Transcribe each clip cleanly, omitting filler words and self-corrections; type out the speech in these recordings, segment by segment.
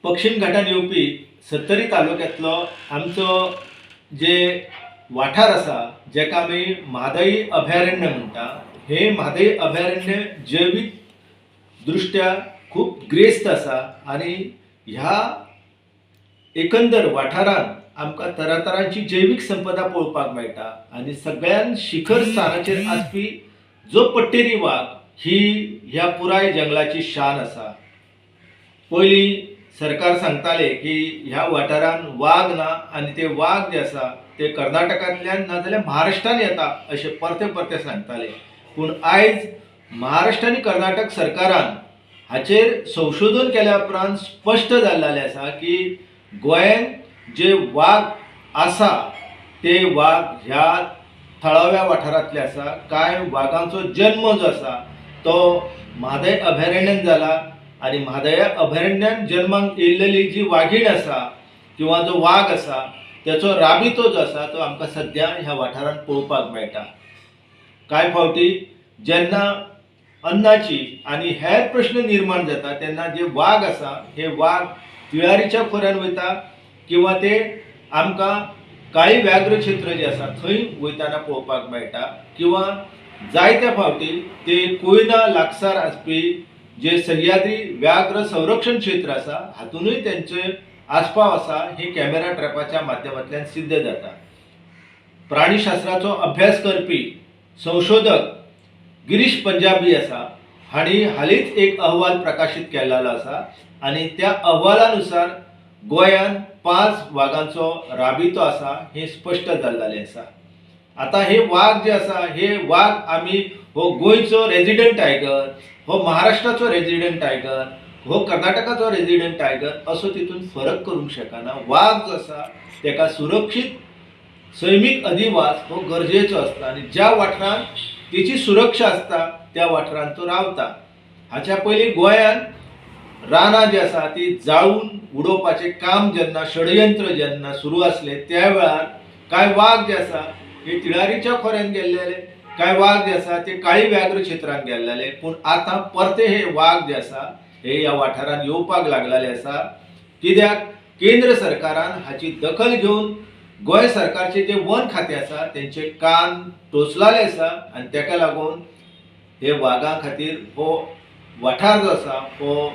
पश्चिम घाटान येवपी सत्तरी तालुक्यांतलो आमचो जे वाठार आसा, जेका आमी म्हादई अभयारण्य म्हणटा, हे म्हादई अभयारण्य जैवीक दृश्ट्या खूब ग्रेस्त आसा आनी ह्या एकंदर वाठारांत आमकां तरातरांची जैवीक संपदा पळोवपाक मेळटा. आनी सगळ्यान शिखर स्थानाचेर आसपी जो पट्टेरी वाग ही ह्या पुराय जंगलाची शान आसा. पयलीं सरकार सांगताले की ह्या वाठारांत वाग ना आनी ते वाग जे आसा ते कर्नाटकांतल्यान नाजाल्यार महाराष्ट्रान येता अशें परते परते सांगताले. पूण आयज महाराष्ट्र आनी कर्नाटक सरकारान हाचेर संशोधन केल्या उपरांत स्पश्ट जाल्लें आसा की गोंयांत जे वाग आसा ते वाग ह्या थळाव्या वाठारांतले आसा. कांय वागांचो जन्म जो आसा तो म्हादय अभयारण्यान जाला आनी म्हादय अभयारण्यान जन्माक येयल्लेली जी वागीण आसा किंवा जो वाग आसा तेचो राबितो जो आसा तो आमकां सद्या ह्या वाठारांत पळोवपाक मेळटा. कांय फावटी जेन्ना अन्नाची आनी हेर प्रश्न निर्माण जाता तेन्ना जे वाग आसा हे वाग तिळारीच्या खोऱ्यान वयता किंवा ते आमकां काळी व्याघ्र क्षेत्र जें आसा थंय वयताना पळोवपाक मेळटा किंवा जायत्या फावटी ते कोयना लागसार आसपी जे सह्याद्री व्याघ्र संरक्षण क्षेत्र आसा हातूनय तेंचे आस्पाव आसा हे कॅमेरा ट्रॅपाच्या माध्यमांतल्यान सिद्ध जाता. प्राणीशास्त्राचो अभ्यास करपी संशोधक गिरीश पंजाबी आसा, हांणी हालींच एक अहवाल प्रकाशीत केल्लो आसा आनी त्या अहवाला नुसार गोंयांत 5 वागांचो राबितो आसा हें स्पश्ट जाल्लें आसा. आतां हे वाग जे आसा हे वाग आमी हो गोंयचो रेजिडंट टायगर, हो महाराष्ट्राचो रेजिडंट टायगर, हो कर्नाटकाचो रेजिडंट टायगर असो तितून फरक करूंक शकना. वाग जो आसा तेका सुरक्षीत सैमीक अधिवास हो गरजेचो आसता आनी ज्या वाठारांत तेची सुरक्षा आसता त्या वाठारांत तो रावता. हाच्या पयलीं गोंयांत रानां जी आसा ती जाळून उडोवपाचें काम जेन्ना, षडयंत्र जेन्ना सुरू आसलें, त्या वेळार कांय वाग जे आसा हे तिळारीच्या खोऱ्यान गेल्लेले, कांय वाग जे आसा ते काळी व्याघ्र क्षेत्रांत गेल्लेले. पूण आतां परते हे वाग जे आसा हे ह्या वाठारांत येवपाक लागलेले आसा, कित्याक केंद्र सरकारान हाची दखल घेवन गोंय सरकारचे जे वन खातें आसा तेंचे कान टोचलाले आसा आनी तेका लागून हे वागां खातीर हो वाठार जो आसा हो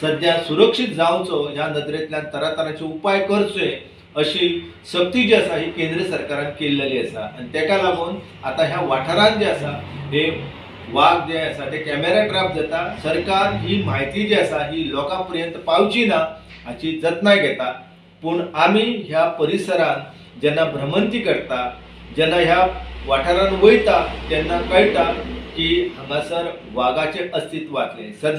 सद्या सुरक्षीत जावचो ह्या नदरेंतल्यान तरातरांचे उपाय करचे अशी सक्ती जी आसा ही केंद्र सरकारान केल्लेली आसा. आनी तेका लागून आतां ह्या वाठारांत जे आसा हे वाग जे आसा ते कॅमेरा ट्रॅप जाता. सरकार ही म्हायती जी आसा ही लोकां पर्यंत पावची ना हाची जतनाय घेता. पूण आमी ह्या परिसरांत जेन्ना भ्रमंती करता, जेन्ना ह्या वाठारांत वयता, तेन्ना कळटा की हांगासर वागाचें अस्तित्व आसलें. सद्या